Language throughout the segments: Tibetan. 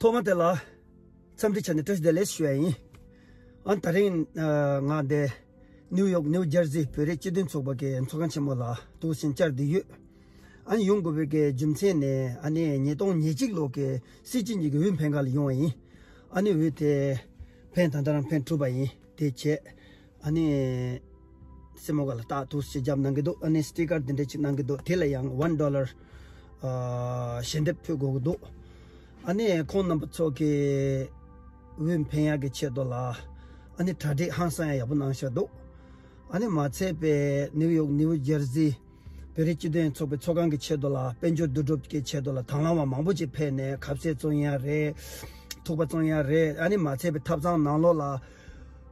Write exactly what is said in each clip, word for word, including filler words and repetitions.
ཐོག་མ་དེ་ལ་འཚམས་འདྲི་བྱས་ནས་བཀྲ་ཤིས་བདེ་ལེགས་ཞུ་ཡ་ཡིན། ཨ་ད་རིང་ང་འདི་ནིའུ་ཡོག་ནིའུ་ཇར་ཟི་བོད་རིགས་སྤྱི་མཐུན་ཚོགས་པ་གི་ཚོགས་ཁང་ཆེན་མོ་ལ་འདུག་སེ་བཅར་བསྡད་ཡོད། ཨ་ནི་ཡོང་དགོས་པའི་གི་རྒྱུ་མཚན་ནི་ཨ་ནི་ཉིས་སྟོང་ཉེར་གཅིག་ལོ་གི་སྲིད་སྤྱི་གཉིས་ཀྱི་འོས་འཕེན་ག་ལ་ཡོང་བ་ཡིན། ཨ་ནི་འོས་དེ་འཕེན་ད་ལྟ་རང་འཕེན་གྲུབ་པ་ཡིན། དེ་བྱས་ཨ་ནི་སེ་མོ་ག་ལ་ཏག་ཏུ་ཞེ་རྒྱབ་གནང་གི་འདུག་ཨ་ནི་སི་ཊི་ཀར་འདི་འདྲ་ཅིག་གནང་གི་འདུག་དེ་ལ་ཡང་ཝན་ཌོ་ལར་ཞལ་འདེབས་ཕུལ་དགོས་ཀྱི་འདུག་ཨ་ནི་ཁོང་རྣམ་པ་ཚོ་གི་འོས་འཕེན་ཡག་གི་ཆེད་དུ་ལ་ཨ་ནི་གྲ་སྒྲིག་ཧང་སང་ཡག་ཡག་པོ་གནང་བཞག་འདུག་ཨ་ནི་མ་ཚད་པའི་ནིའུ་ཡོག་ནིའུ་ཇར་ཟི་བོད་རིགས་སྤྱི་མཐུན་ཚོགས་པའི་ཚོགས་ཁང་གི་ཆེད་དུ་ལ་དཔལ་འབྱོར་བསྡུ་སྒྲུབ་ཀྱི་ཆེད་དུ་ལ་དང་བླངས་པ་མང་པོ་ཅིག་ཕེབས་ནས་ཁ་ཟས་བཙོང་ཡག་རེད། ཐུག་པ་བཙོང་ཡག་རེད། ཨ་ནི་མ་ཚད་པའི་ཐབ་ཚང་ནང་ལོགས་ལ་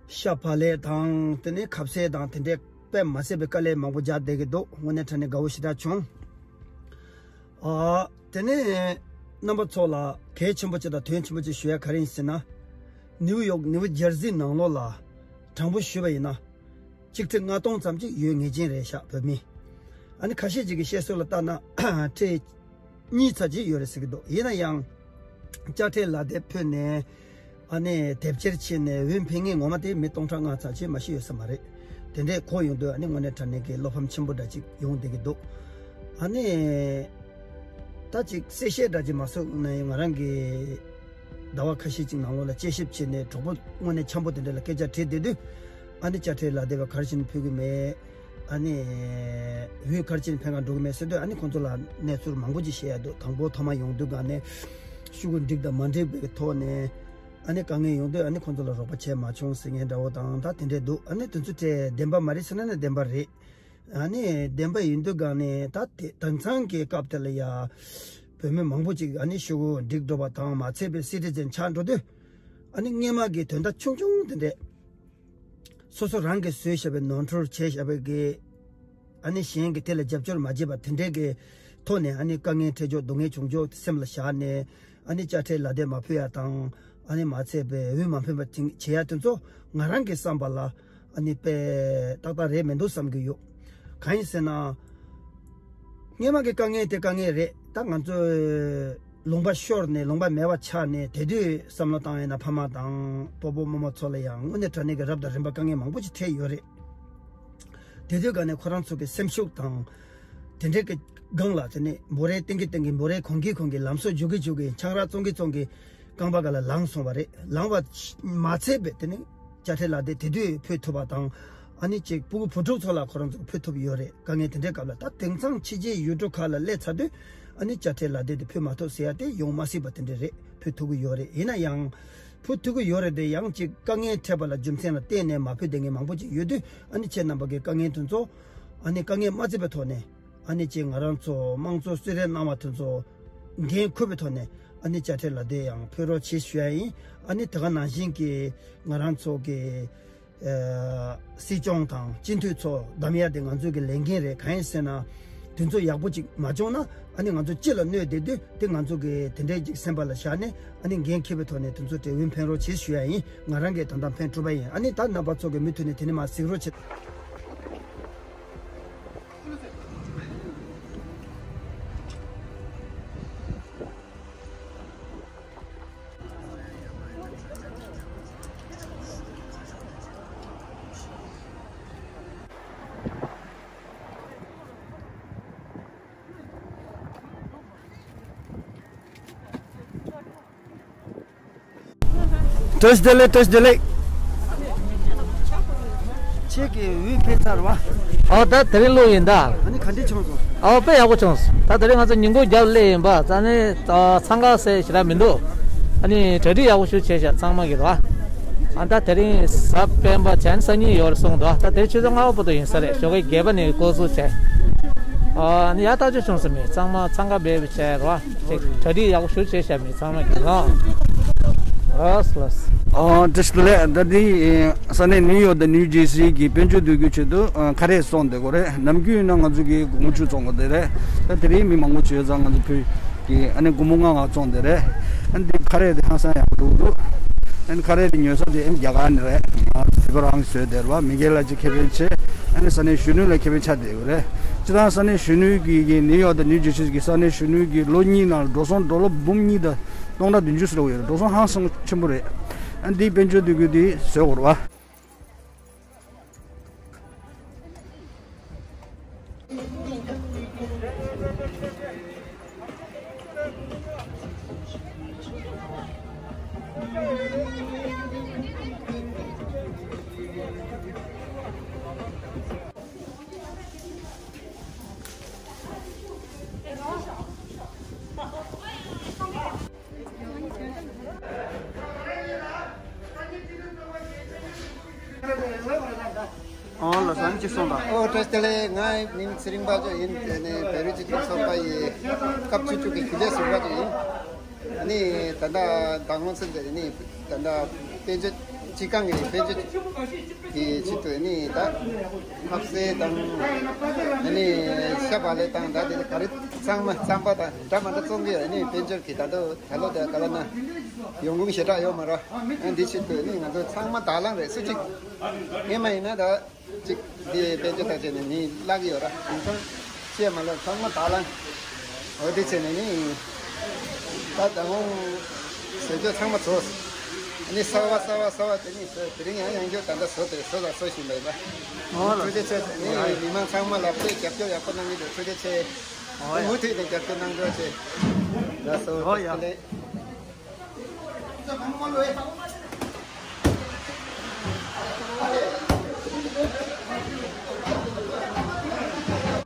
ཤ་བག་ལེབ་དང་དེ་ནས་ཁ་ཟས་དང་དེ་འདྲའི་དཔེ་མ་སྲིད་པའི་དཀའ་ལས་མང་པོ་རྒྱག་བསྡད་ཀྱི་འདུག་དངོས་གནས་དྲང་གནས་དགའ་བོ་ཞེ་དྲག་བྱུང་། ཨ། དེ་ནས་རྣམ་པ་ཚོ་ལ་གལ་ཆེན་པོ་གཅིག་དང་དོན་ཆེན་པོ་གཅིག་ཞུ་ཡ་ག་རེ་ཡིན་ཟེར་ན། ནིའུ་ཡོག་ནིའུ་ཇར་ཟི་ནང་ལོགས་ལ་དྲང་པོ་ཞུས་པ་ཡིན་ན། ཆིག་ཁྲི་ལྔ་སྟོང་ཙམ་ཅིག་ཡོད་ངེས་ཅན་རེད་ཤག་བོད་མི། ཨ་ནི་ཁ་ཤས་ཅིག་གི་བཤད་སྲོལ་ལ་བལྟས་ན་ཁྲི་གཉིས་ཙམ་ཅིག་ཡོད་རེད་ཟེར་གྱི་འདུག་ཡིན་ན་ཡང་། དཔྱ་ཁྲལ་ལག་དེབ་ཕུལ་ནས་ཨ་ནི་དེབ་སྐྱེལ་བྱས་ནས་འོས་འཕེན་མཁན་ངོ་མ་དེ་མི་སྟོང་ཕྲག་ལྔ་ཙམ་ཅིག་མ་གཏོགས་ཡོད་ས་མ་རེད། དེ་འདྲས་གོ་ཡོང་དུས་ཨ་ནི་དངོས་གནས་དྲང་གནས་ཀྱི་བློ་ཕམ་ཆེན་པོ་འདྲ་ཅིག་ཡོང་བསྡད་ཀྱི་འདུག་ཨ་ནི་ད་ཅིག་གསལ་བཤད་འདྲ་ཅིག་མ་གསུངས་ན་ཡང་ང་རང་གིས་ཟླ་བ་ཁ་ཤས་ཅིག་ནང་ལོགས་ལ་དཔྱད་ཞིབ་བྱས་ནས་གྲོགས་པོ་དངོས་གནས་འཆམ་པོ་དེ་འདྲ་ལ་སྐད་ཆ་དྲིས་བསྡད་དུས། ཨ་ནི་དཔྱ་ཁྲལ་ལག་དེབ་ག་རེ་བྱས་ནས་ཕུལ་གྱི་མེད། ཨ་ནི་འོས་ག་རེ་བྱས་ནས་འཕེན་ག་འགྲོ་གི་མེད་ཟེར་དུས་ཨ་ནི་ཁོང་ཚོ་ལ་གནས་ཚུལ་མང་པོ་ཅིག་བཤད་ཡ་འདུག་དང་པོ་ཐོག་མ་ཡོང་དུས་སྒང་ནས་ཤོག་གུ་འགྲིག་དང་མ་འགྲིག་པའི་ཐོག་ནས་ཨ་ནི་དཀའ་ངལ་ཡོང་དུས་ཨ་ནི་ཁོང་ཚོ་ལ་རོགས་པ་བྱས་མ་བྱུང་ཟེར་མཁན་འདྲ་བོ་དང་ད་དེ་འདྲས་འདུག་ཨ་ནི་དེ་ཚོ་དེ་བདེན་པ་མ་རེད་ཟེར་ན་ནི་བདེན་པ་རེད། ཨ་ནི་བདེན་པ་ཡིན་དུས་སྒང་ནས་ད་དེ་དེང་སང་གི་སྐབས་དེ་ལ་ཡ་བོད་མི་མང་པོ་ཅིག་ཨ་ནི་ཤོག་གུ་འགྲིག་འགྲོ་བ་དང་མ་ཚད་པའི་སི་ཊི་ཛེན་ཆགས་འགྲོ་དུས་ཨ་ནི་སྔས་མ་གི་དོན་དག་ཆུང་ཆུང་དེ་འདྲས། སོ་སོ་རང་གིས་བཟོས་བཞག་པའི་ནོར་འཁྲུལ་བྱས་བཞག་པའི་གི། ཨ་ནི་གཞན་གྱིས་དེ་ལ་རྒྱབ་སྐྱོར་མ་བྱས་པ་དེ་འདྲའི་གི་ཐོག་ནས་ཨ་ནི་དཀའ་ངལ་འཕྲད་ཕྱོགས་སྡུག་བསྔལ་བྱུང་ཕྱོགས་སེམས་ལ་བཞག་ནས་ཨ་ནི་དཔྱ་ཁྲལ་ལག་དེབ་མ་ཕུལ་ཡ་དང་ཨ་ནི་མ་ཚད་པའི་འོས་མ་འཕེན་པ་དེ་བྱེད་ཡ་དེ་ཚོ་ང་རང་གི་བསམ་པ་ལ་ཨ་ནི་དཔེ་ཏག་ཏག་རེད་མི་འདུག་བསམ་གྱི་ཡོད། གང་ཡིན་ཟེར་ན། སྔས་མ་གི་དཀའ་ངལ་དེ་དཀའ་ངལ་རེད། ད་ང་ཚོས་ལུང་པ་ཤོར་ནས་ལུང་པ་མེད་པ་ཆགས་ནས་དེ་དུས་བསམ་བློ་བཏང་ཡོད་ན་ཕ་མ་དང་སྤོ་བོ་རྨོ་མོ་ཚོ་ལ་ཡང་དངོས་གནས་དྲང་གནས་ཀྱི་རབ་དང་རིམ་པ་དཀའ་ངལ་མང་པོ་ཅིག་འཕྲད་ཡོད་རེད། དེ་དུས་ག་ནས་ཁོ་རང་ཚོ་གི་སེམས་ཤུགས་དང་དེ་འདྲའི་གི་སྒང་ལ་དེ་ནས་འབོ་རའི་སྟེང་གི་སྟེང་གི་འབོ་རའི་གོང་གི་གོང་གི་ལམ་སོ་རྒྱུག་གི་རྒྱུག་གི་ཆང་རག་བཙོང་གི་བཙོང་གི་རྐང་པ་ག་ལ་ལངས་སོང་བ་རེད། ལངས་པ་མ་ཚད་པའི་དེ་ནི་དཔྱ་ཁྲལ་ལག་དེབ་དེ་དུས་ཕུལ་ཐུབ་པ་དང་། ཨ་ནི་ཅིག་སྤུ་གུ་བུ་ཕྲུག་ཚོ་ལ་ཁོ་རང་ཚོ་ཕུལ་ཐུབ་ཡོད་རེད། དཀའ་ངལ་དེ་འདྲའི་སྐབས་ལ་ད་དེང་སང་ཕྱི་རྒྱལ་ཡུལ་གྲུ་ཁག་ལ་སླེབས་ཚར་དུས་ཨ་ནི་དཔྱ་ཁྲལ་ལག་དེབ་དེ་ཕུལ་མ་ཐུབ་ཟེར་ཡ་དེ་ཡོང་མ་སྲིད་པ་དེ་འདྲ་རེད། ཕུལ་ཐུབ་ཀྱི་ཡོད་རེད། ཡིན་ན་ཡང་ཕུལ་ཐུབ་ཀྱི་ཡོད་རེད་དེ་ཡང་ཅིག་དཀའ་ངལ་འཕྲད་པ་ལ་རྒྱུ་མཚན་ལ་བརྟེན་ནས་མ་ཕུལ་བསྡད་མཁན་མང་པོ་ཅིག་ཡོད་དུས་ཨ་ནི་ཁྱེད་རྣམ་པ་གི་དཀའ་ངལ་དེ་ཚོ་ཨ་ནི་དཀའ་ངལ་མ་བརྩི་བའི་ཐོག་ནས། ཨ་ནི་ཅིག་ང་རང་ཚོ་དམངས་གཙོ་གསོལ་རས་གནང་བ་དེ་ཚོ་འགན་འཁུར་བའི་ཐོག་ནས་ཨ་ནི་དཔྱ་ཁྲལ་ལག་དེབ་ཡང་ཕུལ་རོགས་བྱེད་ཞུ་ཡ་ཡིན། ཨ་ནི་དེ་ག་ནང་བཞིན་གྱི་ང་རང་ཚོ་གི་ཨ་སྲིད་སྐྱོང་དང་སྤྱི་འཐུས་ཚོ་བདམས་ཡ་དེ་ང་ཚོ་གི་ལས་འགན་རེད། གང་ཡིན་ཟེར་ན་དེ་ཚོ་ཡག་པོ་ཅིག་མ་བྱུང་ན་ཨ་ནི་ང་ཚོ་སྤྱི་ལ་གནོད་བསྡད་དུས་དེ་ང་ཚོ་གི་དེ་འདྲའི་ཅིག་སེམས་པ་ལ་བཞག་ནས་ཨ་ནི་འགན་འཁྱེར་བའི་ཐོག་ནས་དེ་ཚོ་དེ་འོས་འཕེན་རོགས་བྱེད་ཞུ་ཡ་ཡིན། ང་རང་གིས་ད་ལྟ་འཕེན་གྲུབ་པ་ཡིན། ཨ་ནི་ད་རྣམ་པ་ཚོ་གི་མུ་མཐུད་ནས་དེ་ནས་མར་གཟིགས་རོགས་བྱེད། བཀྲ་ཤིས་བདེ་ལེགས། བཀྲ་ཤིས་བདེ་ལེགས། ཁྱེད་ཀྱིས་འོས་འཕེན་ཚར་བ། ཨོ་ད་དེ་རིང་ལོ་ཡིན་ད། ཨ་ནི་ག་འདྲས་བྱུང་སོང་། ཨོ་དཔེ་ཡག་པོ་བྱུང་སོང་། ད་དེ་རིང་ང་ཚོ་ཉིན་གུང་རྒྱབ་སླེབས་ཡིན་པ་ཙང་ནས་འཚང་ཁ་ཟེར་ཞེ་དྲག་མི་འདུག་ཨ་ནི་གྲ་སྒྲིག་ཡག་པོ་ཞིག་བྱས་ཤག་ཚང་མ་གིས་ར། ཨ་ད་དེ་རིང་གཟའ་སྤེན་པ་བྱས་ནས་སང་ཉིན་ཡོད་རེད་གསུངས་འདུག་ད་དེ་རིང་ཆུ་ཚོད་ལྔ་པ་བར་དུ་ཡིན་ས་རེད། ཞོགས་ཀའི་བརྒྱད་པ་ནས་འགོ་བཙུགས་བྱས། ཨ་ནི་ཡག་ཐག་ཆོད་བྱུང་སོང་མི་ཚང་མ་འཚང་ཁ་འབེབས་བྱས་ར། ཅིག་གྲ་སྒྲིག་ཡག་པོ་ཞིག་བྱས་ཤག་མི་ཚང་མ་གིས་ལགས། ལགས་ལགས། ཨ་བཀྲ་ཤིས་བདེ་ལེགས། ད་འདི་ས་གནས་ནིའུ་ཡོག་དང་ནིའུ་ཇེ་སི་གི་དཔལ་འབྱོར་འདུ་འགོད་ཆེད་དུ་ཁ་རས་བཙོང་བསྡད་ཀྱི་ཡོད་རེད། ནམ་རྒྱུན་ཡིན་ན་ང་ཚོ་གི་སྒོར་མོ་བཅུ་བཙོང་གི་བསྡད་རེད། ད་དེ་རིང་མི་མང་པོ་ཅིག་ཡོད་ཙང་ང་ཚོ་ཕུད་ཀྱི་ཨ་ནི་སྒོར་མོ་ལྔ་ལྔ་བཙོང་བསྡད་རེད། ཨ་ནི་འདི་ཁ་རས་དེ་ཧང་སང་ཡག་པོ་འདུག་ཨ་ནི་ཁ་རས་དེ་ཉོ་ས་དེ་ཨ་ནི་རྒྱ་གར་ནས་རེད། ང་དེ་ཚོ་རང་གིས་བཟོས་བསྡད་རེད་བ། མི་སྒེར་ལ་ཅིག་ཁེ་ཕན་ཆེ། ཨ་ནི་ས་གནས་གཞོན་ནུ་ལ་ཁེ་ཕན་ཆགས་བསྡད་ཡོད་རེད། སྤྱིར་བཏང་ས་གནས་གཞོན་ནུ་གི་གི་ནིའུ་ཡོག་དང་ནིའུ་ཇེ་སི་གི་ས་གནས་གཞོན་ནུ་གི་ལོ་གཉིས་ནང་ལ་འགྲོ་སོང་ཌོ་ལར་འབུམ་གཉིས་དང་ སྟོང་ཕྲག་བདུན་ཅུ་ཟེར་བ་ཡོད་རེད། འགྲོ་སོང་ཧང་སང་ཆེན་པོ་རེད། ཨ་འདིའི་དཔལ་འབྱོར་སྡེ་ཁུལ་འདི་བཟོས་དགོས་རེད་བ། ཨོ་ལ་སང་ཅི་སོང་ད། ཨོ་བཀྲ་ཤིས་བདེ་ལེགས། ངའི་མིང་ཚེ་རིང་དཔལ་འབྱོར་ཡིན། དེ་ནས་བོད་རིགས་སྤྱི་མཐུན་ཚོགས་པ་ཡི་སྐབས་བཅུ་དྲུག་གི་རྒྱུན་ལས་ཟུར་པ་ཅིག་ཡིན། ཨ་ནི་ད་ལྟ་ད་སྔོན་ཚུད་དེ་ནི་ད་ལྟ་དཔལ་འབྱོར་སྤྱི་ཁང་གི་དཔལ་འབྱོར་གྱི་ཆེད་དུ་ནི་ད་ཐབ་ཚང་དང་ཨ་ནི་ཤ་བག་ལེབ་དང་ད་དེ་ག་རེ་ཚང་མ་རྩམ་པ་དང་འདྲ་མི་འདྲ་བཙོང་གི། ཨ་ནི་དཔལ་འབྱོར་གྱི་ད་ལྟ་ད་ལོ་དེ་ག་ལ་ན་ཡོང་ཁུངས་ཞེ་དྲག་ཡོད་མ་རེད། ཨ་འདི་ཆེད་དུ་ནི་ང་ཚོ་ཚང་མ་དང་བླངས་རེད། སུ་གཅིག་ངས་མ་ཡིན་ན་ད། གཅིག་འདི་དཔལ་འབྱོར་ཐག་བཅད་ནས་ནི་བརླག་གི་ཡོད་ར། དེང་སང་ཆེས་མ་ལ་ཚང་མ་དང་བླངས། འོ་དེ་བྱས་ནས་ནི་ད་ད་རུང་ཟས་སྤྱོད་ཚང་མ་བཟོས། ནི་གསར་བ་གསར་བ་གསར་བ་དེ་ནི་བཟོས། དེ་རིང་ཡང་ཡང་བསྐྱར་ད་ལྟ་བཟོས་ཏེ་བཟོས་ལ་བཟོ་བཞིན་པ་ཡིན་པ། ཨོ་ལ། ཐུགས་རྗེ་ཆེ། ནི་མི་མང་ཚང་མ་ལ་དཔེ་རྒྱབ་སྐྱོར་ཡག་པོ་གནང་གི་འདུག་ཐུགས་རྗེ་ཆེ། ཨོ་ཡ། མུ་མཐུད་ནས་རྒྱབ་སྐྱོར་གནང་རོགས་བྱེད། ལགས་སོ། ཨོ་ཡ། བཀྲ་ཤིས་བདེ་ལེགས།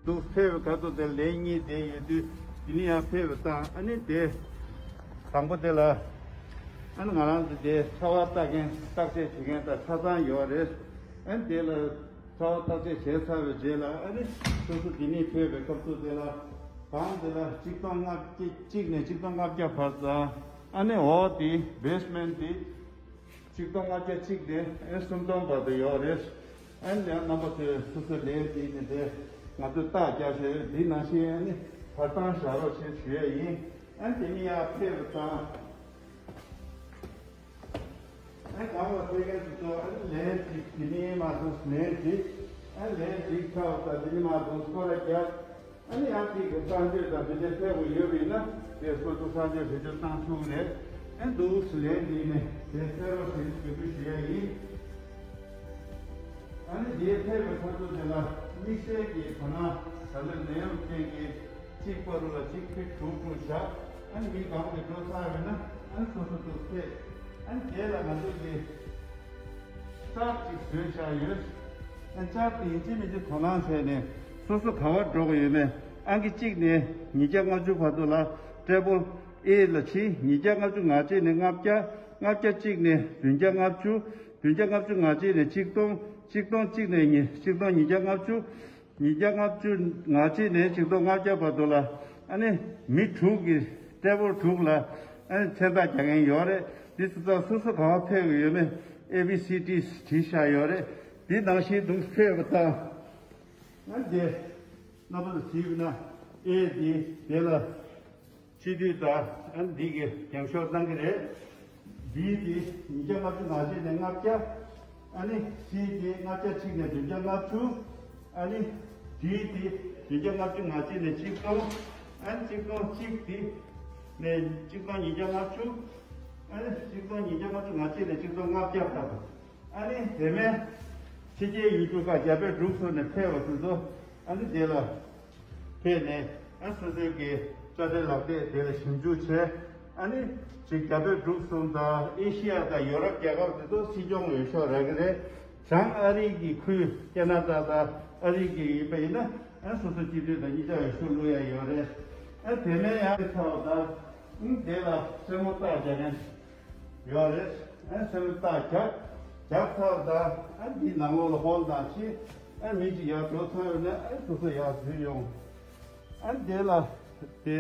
འདུག་ཕེབས་པའི་ཁ་ཐུག་དེ་ལན་གཉིས་དེ་ཡོད་དུས་དེ་ནི་ཡང་ཕེབས་པ་དང་། ཨ་ནི་དེ་དང་པོ་དེ་ལ་ཨ་ནི་ང་རང་ཚོ་དེ་ཚ་བ་ལྟ་མཁན་བརྟག་དཔྱད་བྱེད་མཁན་དང་ཆ་ཚང་ཡོད་རེད། ཨ་ནི་དེ་ལ་ཚ་བ་བརྟག་དཔྱད་བྱས་ཚར་བའི་རྗེས་ལ་ཨ་ནི་སོ་སོ་དེ་ནས་ཕེབས་པའི་སྐབས་སུ་དེ་ལ་གང་དེ་ལ་གཅིག་སྟོང་ལྔ་བརྒྱ་གཅིག་ནས་གཅིག་སྟོང་ལྔ་བརྒྱ་བར་དང་། ཨ་ནི་འོག་དེ་བེ་སི་མེན་ཊི་དེ་གཅིག་སྟོང་ལྔ་བརྒྱ་གཅིག་ནས་ཨེ་སུམ་སྟོང་བར་དུ་ཡོད་རེད། ཨ་ནི་རྣམ་པ་ཚོས་སོ་སོའི་ལན་བྲིས་ནས་དེ་ང་ཚོས་རྟགས་རྒྱག་ཤེས་ཡོད། འདི་ནང་བཞིན་ཨ་ནི་བར་ཐང་བཞག་རོགས་བྱེད་ཞུ་ཡས་ཡིན། ཨ་ནི་དེ་ནས་ཡར་ཕེབས་པ་དང་། ཨ་ནི་གང་ལ་ཕེབས་མཁན་དེ་ཚོ་ཨ་ནི་ལན་བྲིས། དེ་ནས་མར་སོང་ལན་བྲིས། ཨ་ནི་ལན་བྲིས་ཚར་བ་དང་དེ་ནས་མར་སོང་སྐོར་ར་བརྒྱབ། ཨ་ནི་ཡང་གཅིག་གི་གསར་འགོད་དང་དེ་འདྲ་ཕེབས་དགོས་ཡོད་པ་ཡིན་ན་དེ་སོ་སོ་གསར་འགོད་བེད་སྤྱོད་གཏང་ཐུབ་རེད། ཨ་འདུག་ལན་འདི་ནས་དེ་གསལ་པོ་ཞིག་འགྲེལ་བརྗོད་ཞུ་ཡ་ཡིན། ཨ་ནི་དེ་ཕེབས་པའི་ཁ་ཐུག་དེ་ལ་དམིགས་བསལ་གྱི་དོ་སྣང་ད་ལོའི་ནད་ཡམས་རྐྱེན་གྱིས་གཅིག་བར་དུ་ལ་གཅིག་ཕི་དྲུག་དྲུག་བཞག་ཨ་ནི་མི་གང་དེ་འགྲོ་ཚར་བ་ཡིན་ན་ཨ་ནི་སོ་སོ་འདུག་ཕེབས། ཨ་ནི་དེ་ལ་ང་ཚོ་གི་ཅར་ཅིག་བཟོས་བཞག་ཡོད། ཨ་ཅར་དེ་ཡིན་གཅིག་མིན་གཅིག་དོ་སྣང་བྱས་ནས་སོ་སོ་ག་པར་འགྲོ་གི་ཡོད་མེད། ཨང་ཀི་གཅིག་ནས་ཉིས་བརྒྱ་ལྔ་བཅུ་བར་དུ་ལ་ཊེ་བལ་ཨེ་ལ་ཕྱིན། ཉིས་བརྒྱ་ལྔ་བཅུ་ང་གཅིག་ནས་ལྔ་བརྒྱ། ལྔ་བརྒྱ་གཅིག་ནས་བདུན་བརྒྱ་ལྔ་བཅུ། བདུན་བརྒྱ་ལྔ་བཅུ་ང་གཅིག་ནས་ཆིག་སྟོང་། ཆིག་སྟོང་གཅིག་ནས་ཉི་ཆིག་སྟོང་ཉིས་བརྒྱ་ལྔ་བཅུ། ཉིས་བརྒྱ་ལྔ་བཅུ་ང་གཅིག་ནས་ཆིག་སྟོང་ལྔ་བརྒྱ་བར་དུ་ལ་ཨ་ནི་མི་དྲུག་གི་ཊེ་བལ་དྲུག་ལ་ཨ་ནི་མཚན་རྟགས་རྒྱག་མཁན་ཡོད་རེད། འདི་ཚོ་ཚང་སོ་སོ་ག་པར་ཕེབས་ཀྱི་ཡོད་མེད་ཨེ་བི་སི་ཌི་བྲིས་བཞག་ཡོད་རེད། འདི་ནང་བཞིན་འདུག་ཕེབས་པ་དང་། ཨ་ནི་དེ་རྣམ་པ་ཚོ་གཟིགས་ན་ཨེ་འདི་དེ་ལ་སྤྱི་འཐུས་དང་ཨ་ནི་འདི་གི་འགེངས་ཤོག་གནང་གི་རེད། བི་དེ་ཉིས་བརྒྱ་ལྔ་བཅུ་ང་གཅིག་ནས་ལྔ་བརྒྱ། ཨ་ནི་སི་དེ་ལྔ་བརྒྱ་གཅིག་ནས་བདུན་བརྒྱ་ལྔ་བཅུ། ཨ་ནི་ཌི་དེ་བདུན་བརྒྱ་ལྔ་བཅུ་ང་གཅིག་ནས་གཅིག་སྟོང་། ཨ་ནི་གཅིག་སྟོང་གཅིག་དེ་ནས་གཅིག་སྟོང་ཉིས་བརྒྱ་ལྔ་བཅུ། ཨ་ནི་གཅིག་སྟོང་ཉིས་བརྒྱ་ལྔ་བཅུ་ང་གཅིག་ནས་གཅིག་སྟོང་ལྔ་བརྒྱ་བར་དུ། ཨ་ནི་དེ་མིན་ཕྱི་རྒྱལ་ཡུལ་གྲུ་ཁག་རྒྱ་བལ་འབྲུག་སོགས་ནས་ཕེབས་པ་དེ་ཚོ་ཨ་ནི་དེ་ལ་ཕེབས་ནས་ཨ་སོ་སོའི་གི་དཔྱ་ཁྲལ་ལག་དེབ་དེ་ལ་ཞིབ་འཇུག་བྱས། ཨ་ནི་ཅིག་རྒྱ་བལ་འབྲུག་གསུམ་དང་ཨེ་ཤི་ཡ་དང་ཡོ་རོབ་རྒྱལ་ཁབ་དེ་ཚོ་སྲིད་སྐྱོང་འོས་ཤོག་རག་གི་རེད། བྱང་ཨ་རི་གི་ཁུལ་ཁེ་ན་ཌ་དང་ཨ་རི་གི་ཡིན་པ་ཡིན་ན་ཨ་སོ་སོ་སྤྱི་འཐུས་དང་གཉིས་ཆ་འོས་ཤོག་བླུག་ཡ་ཡོད་རེད། ཨ་དེ་མིན་ཡང་ཚ་བ་དང་ཨ་དེ་ལ་སེར་མོ་རྟགས་རྒྱག་མཁན་ཡོད་རེད། ཨ་སེམས་རྟགས་རྒྱབ། རྒྱབ་ཚར་ད་ཨ་འདི་ནང་ལོགས་ལ་ཧོལ་དང་ཕྱི། ཨ་མི་གཅིག་ཡར་འགྲོ་ཚར་ཡོད་ན་ཨ་སོ་སོ་ཡར་འཛུལ་ཡོང་། ཨ་འདི་ལ་དེ་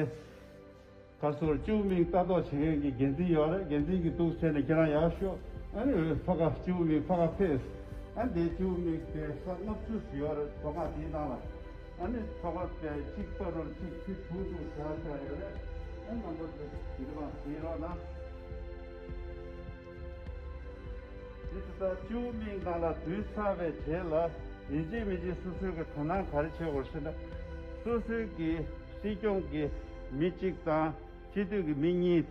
ག་སོར་བཅུ་མིག་ལྟ་རྟོག་བྱེད་མཁན་གྱི་འགན་འཛིན་ཡོད་རེད། འགན་འཛིན་གྱིས་འདུག་བྱས་ནས་ཁྱེད་རང་ཡར་ཤོག་ཨ་ནི་ཕ་ག་བཅུ་མིག་ཕ་ག་ཕེབས། ཨ་འདི་བཅུ་མིག་དེ་ས་ལྔ་བཅུ་ཡོད་རེད། མདོ་སྔགས་དེའི་ནང་ལ། ཨ་ནི་ཚོགས་པ་དེ་གཅིག་པ་རུ་གཅིག་ཕི་དྲུག་དྲུག་བཞག་བཞག་ཡོད་རེད། ཨ་རྣམ་པ་ཚོ་དེ་རིང་མ་ཟིན་རོགས་གནང་། དེ་ཚོ་ད་བཅུ་མིག་ནང་ལ་བསྡུས་ཚར་བའི་རྗེས་ལ་ཡིན་གཅིག་མིན་གཅིག་སོ་སོའི་གི་དོ་སྣང་ག་རེ་བྱེད་དགོས་ཟེར་ན། སོ་སོའི་གི་སྲིད་སྐྱོང་གི་མི་གཅིག་དང་སྤྱི་འཐུས་ཀྱི་མི་གཉིས།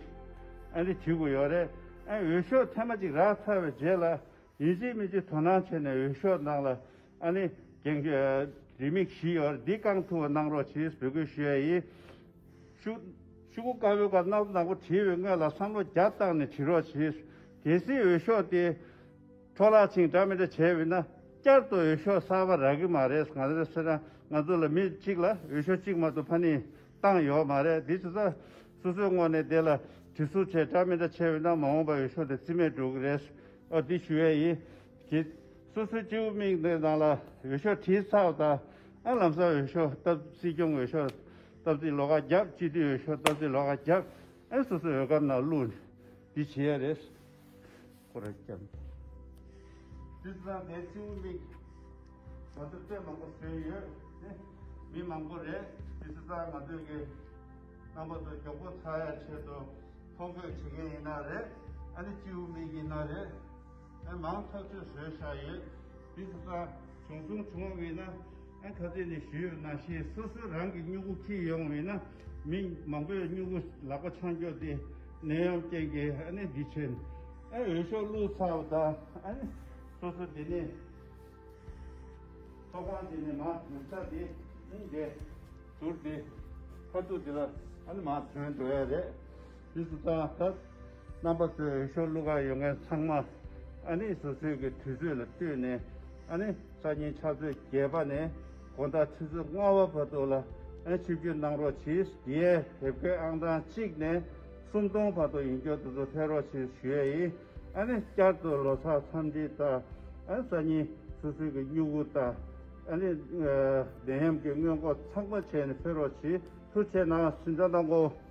ཨ་ནི་བྲིས་དགོས་ཡོད་རེད། ཨ་འོས་ཤོག་ཐེངས་མ་གཅིག་རག་ཚར་བའི་རྗེས་ལ་ཡིན་གཅིག་མིན་གཅིག་དོ་སྣང་བྱས་ནས་འོས་ཤོག་ནང་ལ་ཨ་ནི་འགན་འཁྲི་རེའུ་མིག་བཞི་ཡོད་རེད། འདི་བསྐང་ཐུབ་པ་གནང་རོགས་གྱིས་འབོད་སྐུལ་ཞུ་ཡ་ཡིན། ཤོག་ཤོག་གུ་དཀར་པོའི་སྒང་ནག་པོ་ནག་པོ་བྲིས་པའི་སྔོན་ལ་བསམ་བློ་བརྒྱ་བཏང་ནས་བྲིས་རོགས་གྱིས། གལ་སྲིད་འོས་ཤོག་དེ་འཕྲོ་བརླག་ཕྱིན་འདྲ་མི་འདྲ་བྱས་པ་ཡིན་ན་བསྐྱར་དུ་འོས་ཤོག་གསར་པ་རག་གི་མ་རེད། ང་ཚོ་ཟེར་ན་ང་ཚོ་ལ་མི་གཅིག་ལ་འོས་ཤོག་གཅིག་མ་གཏོགས་ཕ་ནི་བཏང་ཡོད་མ་རེད། འདི་ཚོ་ད་སོ་སོའི་ངོས་ནས་དེ་ལ་དྲི་ཟུར་བྱས་འདྲ་མི་འདྲ་བྱས་པ་ཡིན་ན་མ་འོངས་པ་འོས་ཤོག་དེ་རྩིས་མེད་འགྲོ་གི་རེད། ཨ་འདི་ཞུ་ཡས་ཡིན། གྱི། སོ་སོའི་སྤྱི་བོ་མིག་ནང་ལ་འོས་ཤོག་བྲིས་ཚར་བ་དང་། ཨ་ལམ་སང་འོས་ཤོག་སྟབས་སྲིད་སྐྱོང་འོས་ཤོག་སྟབས་རྩེ་ལོགས་ཀ་བརྒྱབ། སྤྱི་འཐུས་འོས་ཤོག་སྟབས་རྩེ་ལོགས་ཀ་བརྒྱབ། ཨ་སོ་སོའི་འོས་སྒམ་ནང་བླུགས་ནས་འདི་བྱེད་ཡ་རེད། ཁོ་ར་བརྒྱབ། དེ་ཙང་དེ་སྤྱི་བོ་མིག་ང་ཚོ་དཔེ་མང་པོ་བཟོས་ཡོད། ཨེ་མི་མང་པོ་རེད། དེ་ཙང་ང་ཚོས་ཀྱི་རྣམ་པ་ཚོ་མགྱོགས་པོ་ཚར་ཡ་ཆེད་དུ་ཐོ་འགོད་བྱེད་མཁན་ཡིན་ན་རེད། ཨ་ནི་སྤྱི་བོ་མིག་ཡིན་ན་རེད། ཨ་མང་ཐག་ཆོད་བཟོས་བཞག་ཡོད། དེ་ཚོ་ད་བྱུང་སོང་བྱུང་བ་ཡིན་ན་ཨ་ཁ་སང་ནས་ཞུས་པ་ནང་བཞིན་སོ་སོ་རང་གི་སྨྱུ་གུ་འཁྱེར་ཡོང་བ་ཡིན་ན་མི་མང་པོས་སྨྱུ་གུ་ལག་པ་འཆང་རྒྱུ་དེ་ནད་ཡམས་རྐྱེན་གྱིས་ཨ་ནི་འདི་བྱས་ཨ་འོས་ཤོག་བླུགས་ཚར་བ་དང་ཨ་ནི་སོ་སོ་དེ་ནས་ཐོག་ཁང་དེ་ནས་མར་ཡོང་ས་དེ་ཨ་ནི་འདི་ཟུར་དེ་ཁ་ཐུག་དེ་ལ་ཨ་ནི་མར་ཐོན་འགྲོ་ཡ་རེད། དེ་ཚོ་དང་ད་རྣམ་པ་ཚོས་འོས་ཤོག་བླུག་གར་ཡོང་མཁན་ཚང་མ་ཨ་ནི་སོ་སོའི་གི་དུས་ཚོད་ལ་ལྟོས་ནས་ཨ་ནི་སང་ཉིན་ཕྱག་ཚོད་བརྒྱད་པ་ནས་དགོང་དག་ཆུ་ཚོད་ལྔ་པ་བར་དུ་ལ་ཨ་ནི་ཆིབས་བསྒྱུར་གནང་རོགས་གྱིས། དེའི་དེབ་སྐྱེལ་ཨང་གྲངས་གཅིག་ནས་སུམ་སྟོང་བར་དུ་ཡིན་རྒྱུ་དེ་ཚོ་ཕེབས་རོགས་གྱིས་ཞུ་ཡ་ཡིན། ཨ་ནི་བསྐྱར་དུ་ལོ་གསར་འཚམས་འདྲི་དང་ཨ་ནི་སང་ཉིན་སོ་སོའི་གི་སྨྱུ་གུ་དང་ཨ་ནི་ནད་ཡམས་ཀྱི་སྔོན་འགོག་ཚང་མ་བྱས་ནས་ཕེབས་རོགས་གྱིས། ཐུགས་རྗེ་གནང་། གཟིམ་འཇག་གནང་གོ།